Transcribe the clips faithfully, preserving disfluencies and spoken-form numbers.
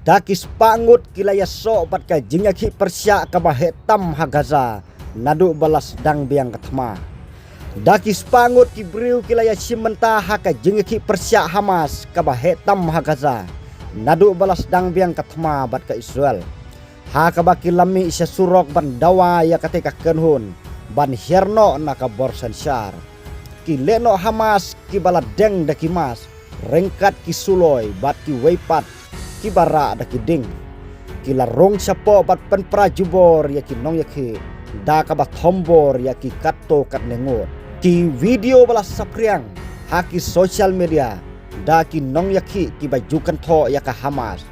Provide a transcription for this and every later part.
Da ki spah ngut ki la ïasoh bad ka jingïakhih pyrshah kaba heh tam ha Gaza naduh ba la sdang biang ka thma. Da ki spah ngut ki briew ki la ïashim bynta ha ka jingïakhih pyrshah Hamas kaba heh tam ha Gaza naduh ba la sdang biang ka thma bad ka Israel. Ha kaba ki la mih sha surok ban dawa ïa katei ka kynhun ban hiar noh na ka bor synshar. Ki leh noh Hamas kiba la deng da ki mask, ryngkat ki suloi bad kiwei pat kiba rah da ki ding. Ki la rung shapoh bad pynpra jubor ïa ki nongïakhih da kaba thombor ïa ki katto katne ngut. Ki video ba la saphriang ha ki social media da ki nongïakhih kiba ju kynthoh ïa ka Hamas.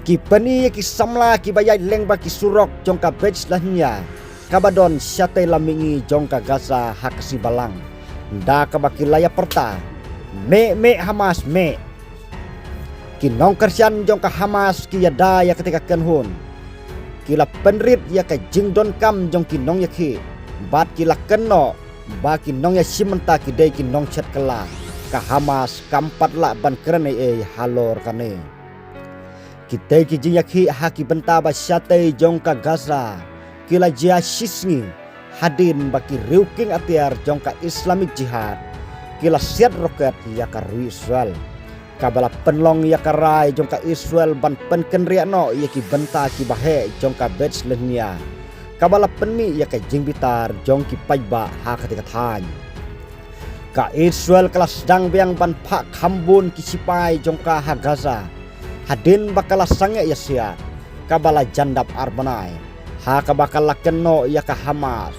Ki pyni ïa ki samla kiba ïaid lyngba ki surok jong ka Beit Lahnia kaba don shatei lam mihngi jong ka Gaza ha ka Sibalang, da kaba ki la ïapyrta, "Meh, meh Hamas, meh." Ki nongkyrshan jong ka Hamas ki ïada ïa katei ka kynhun. Ki la pynrit ïa ka jingdonkam jong ki nongïakhih bad ki la kynnoh ba ki nongïashim bynta ki dei ki nongshet kylla. Ka Hamas kam pat lah ban kren ei ei halor kane. Kitei ki jingïakhih ha ki bynta ba shatei jong ka Gaza ki la jia shisngi hadien ba ki riew kieng atiar jong ka Islamic Jihad ki la siat roket ïa ka ri Israel, kaba la pynlong ïa ka rai jong ka Israel ban pynkynriah noh ïa ki bynta kiba heh jong ka Beit Lahnia, kaba la pynmih ïa ka jingbitar jong ki paidbah ha katei ka thaiñ. Ka Israel ka la sdang biang ban phah kham bun ki sipai jong ka ha Gaza hadien ba ka la sangeh ïasiat kaba la jan dap ar bnai, ha kaba ka la kynnoh ïa ka Hamas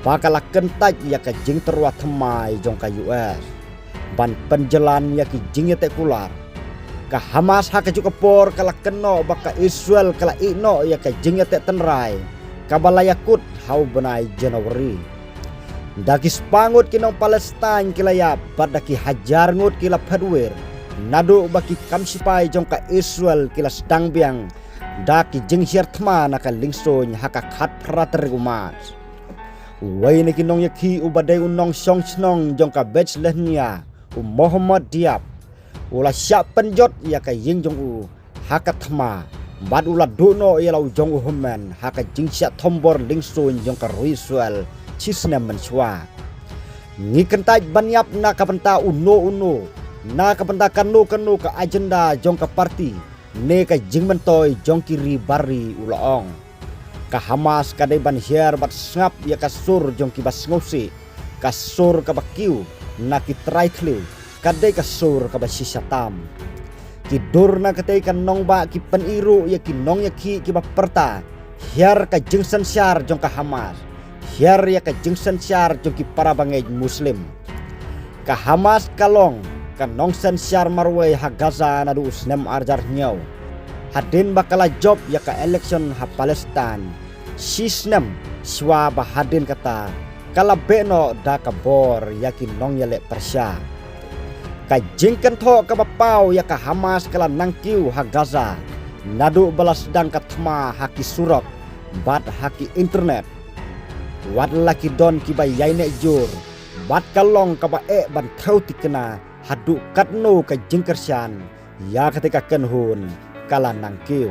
ba ka la kyntait ïa ka jingtyrwa thymmai jong ka U S ban pynjlan ïa ki jingïateh kular. Ka Hamas ha kajuh ka por ka la kynnoh ba ka Israel ka la ïeh noh ïa ka jingïateh tynrai kaba la ïakut ha u bnai January. Da ki spah ngut ki nong Palestine ki la ïap bad da ki hajar ngut ki la phet wir naduh ba ki kam sipai jong ka Israel ki la sdang biang da ki jinghiar thma na ka liengsuiñ ha ka khatphra tarik u March. Uwei na ki nongïakhih uba dei u nongshong shnong jong ka Beit Lahnia, u Mohammad Diab, u la shah pynjot ïa ka ïing jong u ha ka thma bad u la duh noh ïa la u jong u hynmen ha ka jingshah thombor liengsuiñ jong ka ri Israel shisnem mynshuwa. Ngi kyntait ban ïap na ka bynta uno uno, na ka bynta kano kano ka agenda jong ka parti ne ka jingmyntoi jong ki ri bar ri, u la ong. Ka Hamas ka dei ban hiar bad sngap ïa ka sur jong kiba sngewsih, ka sur kaba kiew na ki trai thliew, ka dei ka sur kaba shisha tam. Ki dur na katei ka nongbah ki pyni ruh ïa ki nongïakhih kiba pyrta, hiar ka jingsynshar jong ka Hamas, hiar ïa ka jingsynshar jong ki para bangeit Muslim. Ka Hamas ka long ka nongsynshar marwei ha Gaza naduh u snem arhajar hynñiew, hadien ba ka la jop ïa ka election ha Palestine. Shisnem shuwa ba hadien kata ka la beh noh da ka bor ïa ki nongïaleh pyrshah. Ka jingkynthoh kaba paw ïa ka Hamas ka la nangkiew ha Gaza naduh ba la sdang ka thma ha ki surok bad ha ki internet. Wat la ki don kiba ïaineh jur bad ka long kaba eh ban thew thikna haduh katno ka jingkyrshan ïa katei ka kynhun ka la nangkiew.